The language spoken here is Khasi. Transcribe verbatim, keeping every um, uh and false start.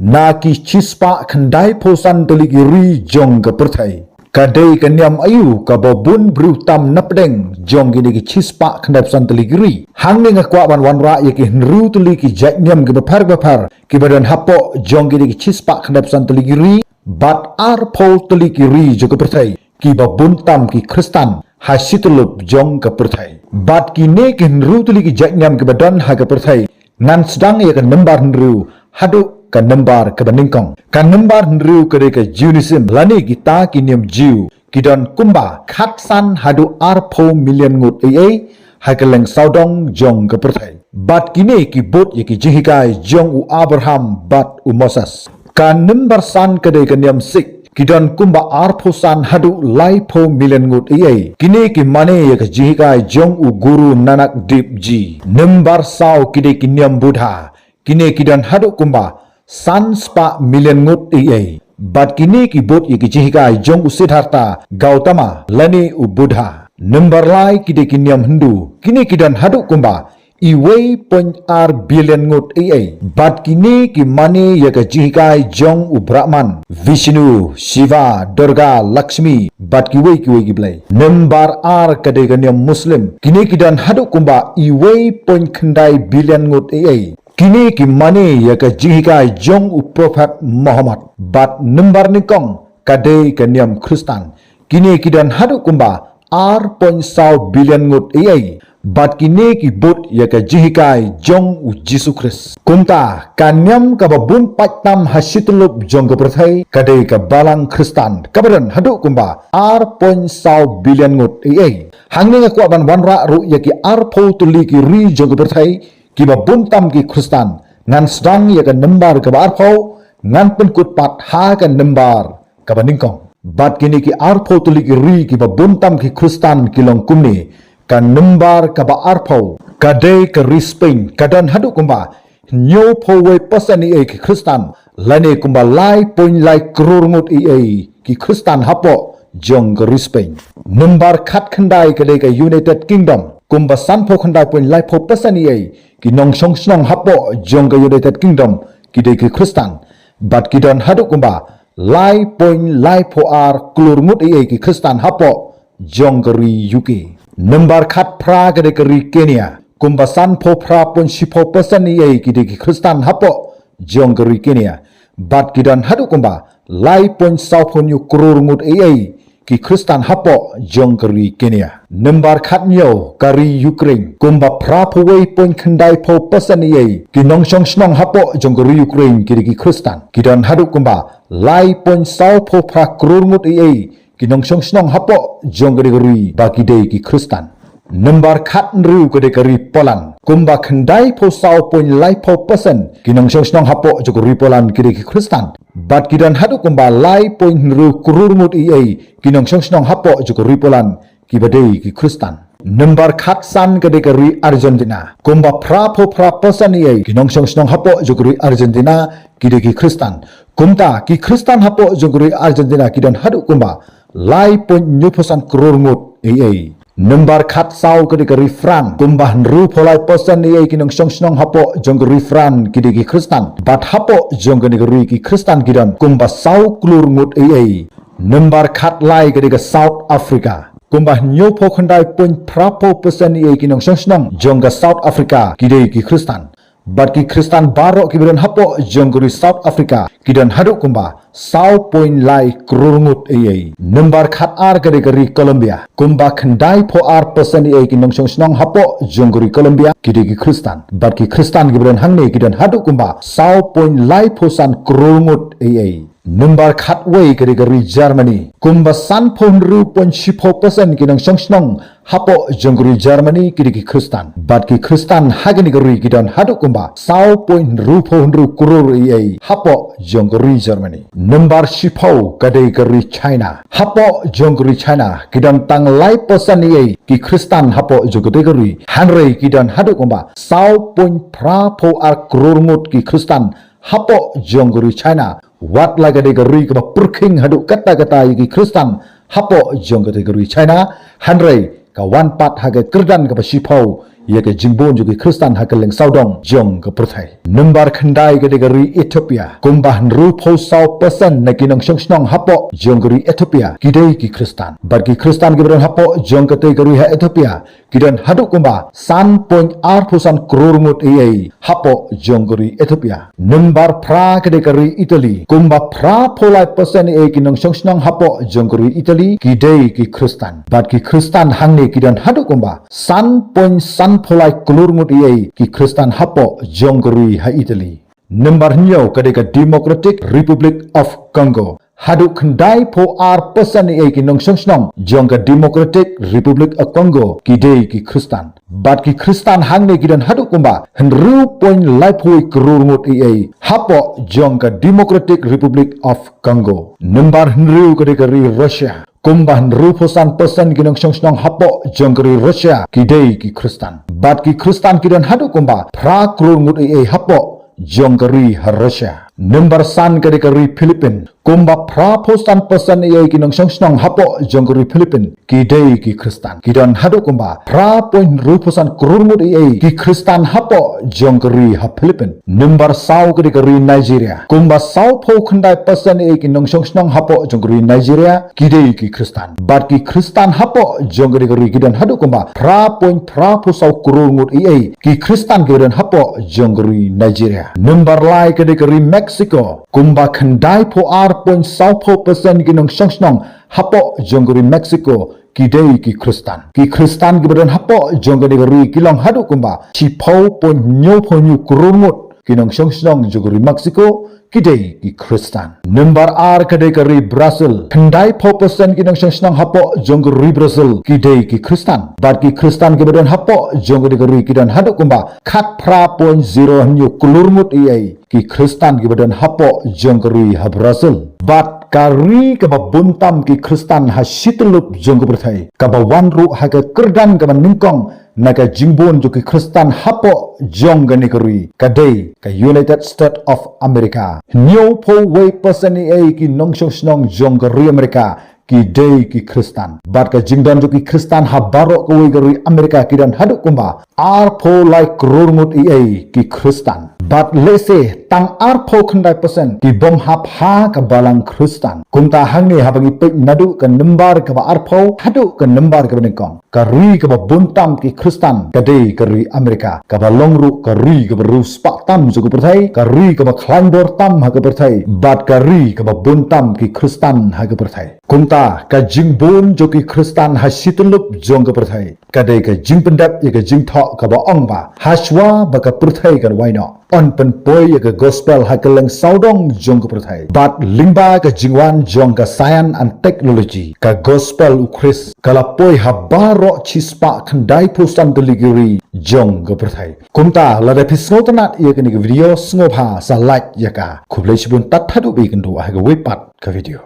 na ki shispah khyndai phew san tylli ki ri jong ka pyrthei. Ka dei ka niam aïu kaba bun briew tam napdeng jong kine ki shispah khyndai phew san tylli ki ri? Hangne nga kwah ban wanrah ïa ki hynriew tylli ki jait niam kiba pher bapher kiba don hapoh jong kine ki shispah khyndai phew san tylli ki ri bad ar phew tylli ki ri jong ka pyrthei kiba bun tam ki Khristan ha shityllup jong ka pyrthei. Bad kine ki hynriew tylli ki jait niam kiba don ha ka pyrthei, ngan sdang ïa ka number hynriew haduh ka number kaba nyngkong. Ka number hynriew ka dei ka Judaism lane kita ki niam Jiw, ki don kumba khatsan haduh ar phew million ngut ei ei ha ka lyng sawdong jong ka pyrthei. Bad kine ki bud ïa ki jinghikai jong u Abraham bad u Moses. Ka number san ka dei ka niam Sikh, ki don kumba ar phew san haduh lai phew million ngut ei ei. Kine ki mane ïa ka jinghikai jong u Guru Nanak Dev Ji. Number saw ki dei ki niam Buddha, kine ki don haduh kumba san spah million ngut ei ei. Bad kine ki bud ïa ki jinghikai jong u Siddhartha Gautama lane u Buddha. Number lai ki dei ki niam Hindu, kine ki don haduh kumba iwei point ar billion ngut ei ei. Bad kine ki mane ïa ka jinghikai jong u Brahman, Vishnu, Shiva, Durga, Lakshmi bad kiwei kiwei ki blei. Number ar ka dei ka niam Muslim, kine ki don haduh kumba iwei point khyndai billion ngut ei ei. Kine ki mane ïa ka jinghikai jong u Prophet Muhammad. Bad number nyngkong ka dei ka niam Khristan, kine ki don haduh kumba ar point saw billion ngut ei ei. Bad kine ki bud ïa ka jinghikai jong u Jisu Khrist. Kumta ka niam kaba bun paid tam ha shityllup jong ka pyrthei ka dei ka Balang Khristan kaba don haduh kumba ar point saw billion ngut ei ei. Hangne nga kwah ban wanrah ruh ïa ki ar phew tylli ki ri jong ka pyrthei kiba bun tam ki Khristan. Ngan sdang ïa ka number kaba ar phew, ngan pynkut pat ha ka number kaba nyngkong. Bad kine ki ar phew tylli ki ri kiba bun tam ki Khristan ki long kumne: ka number kaba ar phew ka dei ka ri Spain, ka don haduh kumba hynñiew phew wei percent ei ei ki Khristan, lane kumba lai point lai klur ngut ei ei ki Khristan hapoh jong ka ri Spain. Number khat khyndai ka dei ka United Kingdom, kumba san phew khyndai point lai phew percent ei ei ki nongshong shnong hapoh jong ka United Kingdom ki dei ki Khristan. Bad ki don haduh kumba lai point lai phew ar klur ngut ei ei ki Khristan hapoh jong ka ri U K. Number khat phra ka dei ka ri Kenya, kumba san phew phra point shi phew percent ei ei ki dei ki Khristan hapoh jong ka ri Kenya. Bad ki don haduh kumba lai point saw phew hynñiew klur ngut ei ei ki Khristan hapoh jong ka ri Kenya. Number khat hynñiew ka ri Ukraine, kumba phra phew wei point khyndai phew percent ei ei ki nongshong shnong hapoh jong ka ri Ukraine ki dei ki Khristan. Ki don haduh kumba lai point saw phew phra klur ngut ei ei ki nongshong shnong hapoh jong ka dei ka ri ba ki dei ki Khristan. Number khat hynriew ka dei ka ri Poland, kumba khyndai phew saw point lai phew percent ki nongshong shnong hapoh jong ka ri Poland ki dei ki Khristan. Bad ki don haduh kumba lai point hynriew klur ngut ei ei ki nongshong shnong hapoh jong ka ri Poland kiba dei ki Khristan. Number khat san ka dei ka ri Argentina, kumba phra phew phra percent ei ei ki nongshong shnong hapoh jong ka ri Argentina ki dei ki Khristan. Kumta ki Khristan hapoh jong ka ri Argentina ki don haduh kumba lai point hynñiew phew san klur ngut ei ei. Number khat saw ka dei ka ri France, kumba hynriew phew lai percent ei ei ki nongshong shnong hapoh jong ka ri France ki dei ki Khristan. Bad hapoh jong kane ka ri ki Khristan ki don kumba saw klur ngut ei ei. Number khat lai ka dei ka South Africa, kumba hynñiew phew khyndai point phra phew percent ei ei ki nongshong shnong jong ka South Africa ki dei ki Khristan. Bad ki Khristan baroh kiba don hapoh jong ka ri South Africa ki don haduh kumba saw point lai klur ngut ei ei. Number khat ar ka dei ka ri Colombia, kumba khyndai phew ar percent ei ei ki nongshong shnong hapoh jong ka ri Colombia ki dei ki Khristan. Bad ki Khristan kiba don hangne ki don haduh kumba saw point lai phew san klur ngut ei ei. Number khat wei ka dei ka ri Germany, kumba san phew hynriew point shi phew percent ki nongshong shnong hapoh jong ka ri Germany ki dei ki Khristan. Bad ki Khristan ha kane ka ri ki don haduh kumba saw point hynriew phew hynriew klur ei ei hapoh jong ka ri Germany. Number shi phew ka dei ka ri China. Hapoh jong ka ri China ki don tang lai percent ei ei ki Khristan hapoh jong kane ka ri. Hynrei ki don haduh kumba saw point phra phew ar klur ngut ki Khristan hapoh jong ka ri China. Wat la ka dei ka ri kaba pyrkhing haduh katta katta ïa ki Khristan hapoh jong kata ka ri China, hynrei ka wan pat ha ka kyrdan kaba shi phew ïa ka jingbun jong ki Khristan ha kylleng sawdong jong ka pyrthei. Number khyndai ka dei ka ri Ethiopia, kumba hynriewphew saw percent na ki nongshong shnong hapoh jong ka ri Ethiopia ki dei ki Khristan. Bad ki Khristan kiba don hapoh jong katei ka ri ha Ethiopia ki don haduh kumba san point arphew san klur ngut eiei hapoh jong ka ri Ethiopia. Number phra ka dei ka ri Italy, kumba phraphew lai percent eiei ki nongshong shnong hapoh jong ka ri Italy ki dei ki Khristan. Bad ki Khristan hangne ki don haduh kumba san point sanphew lai klur ngut eiei ki Khristan hapoh jong ka ri ha Italy. Number hynñiew ka dei ka Democratic Republic of Congo. Haduh khyndaiphew ar percent eiei ki nongshong shnong jong ka Democratic Republic of Congo ki dei ki Khristan. Bad ki Khristan hangne ki don haduh kumba hynriew point laiphew klur ngut eiei hapoh jong ka Democratic Republic of Congo. Number hynriew ka dei ka ri Russia, kumba hynriewphew san percent ki nongshong shnong hapoh jong ka ri Russia ki dei ki Khristan. Bad ki Khristan ki don haduh kumba phra klur ngut eiei hapoh jong ka ri ha Russia. Number san ka dei ka ri Philippines, kumba phraphew san percent eiei ki nongshong shnong hapoh jong ka ri Philippines ki dei ki Khristan. Ki don haduh kumba phra point hynriewphew san klur ngut eiei ki Khristan hapoh jong ka ri ha Philippines. Number saw ka dei ka ri Nigeria, kumba sawphew khyndai percent eiei ki nongshong shnong hapoh jong ka ri Nigeria ki dei ki Khristan. Bad ki Khristan hapoh jong ka dei ka ri ki don haduh kumba phra point phraphew saw klur ngut eiei ki Khristan kiba don hapoh jong ka ri Nigeria. Number lai ka dei ka ri Mexico, kumba khyndaiphew ar point sawphew percent ki nongshong shnong hapoh jong ka ri Mexico ki dei ki Khristan. Ki Khristan kiba don hapoh jong ka dei ka ri ki long haduh kumba shiphew point hynñiewphew hynñiew klur ngut ki nongshong shnong jong ka ri Mexico ki dei ki Khristan. Number ar ka dei ka ri Brazil, khyndaiphew percent ki nongshong shnong hapoh jong ka ri Brazil ki dei ki Khristan. Bad ki Khristan kiba don hapoh jong ka dei ka ri ki don haduh kumba khatphra point zero hynñiew klur ngut eiei ki Khristan kiba don hapoh jong ka ri ha Brazil. Bad ka ri kaba bun tam ki Khristan ha shityllup jong ka pyrthei, kaba wan ruh ha ka kyrdan kaba nyngkong na ka jingbun jong ki Khristan hapoh jong kane ka ri, ka dei ka United States of America. Hynñiewphew wei percent eiei ki nongshong shnong jong ka ri America ki dei ki Khristan. Bad ka jingdon jong ki Khristan ha baroh kawei ka ri America ki don haduh kumba arphew lai klur ngut eiei ki Khristan. Bad lehse tang arphew khyndai percent ki bym hap ha ka balang Khristan. Kumta hangne haba ngi peit naduh ka number kaba arphew haduh ka number kaba nyngkong, ka ri kaba bun tam ki Khristan ka dei ka ri America, kaba long ruh ka ri kaba riewspah tam jong ka pyrthei, ka ri kaba khlaiñ bor tam ha ka pyrthei, bad ka ri kaba bun tam ki Khristan ha ka pyrthei. Kumta ka jingbun jong ki Khristan ha shityllup jong ka pyrthei ka dei ka jingpyndep ïa ka jingthoh kaba ong ba hashwa ba ka pyrthei kan wai noh, yn pynpoi ïa ka gospel ha kylleng sawdong jong ka pyrthei. Bad lyngba ka jingwan jong ka science and technology, ka gospel u Khrist ka la poi ha baroh shispah khyndaiphew san tylli ki ri jong ka pyrthei. Kumta lada phi sngewtynnat ïa kane ka video, sngewbha sa like ïa ka. Khublei shibun, tad haduh ba ïakynduh ha kawei pat ka video.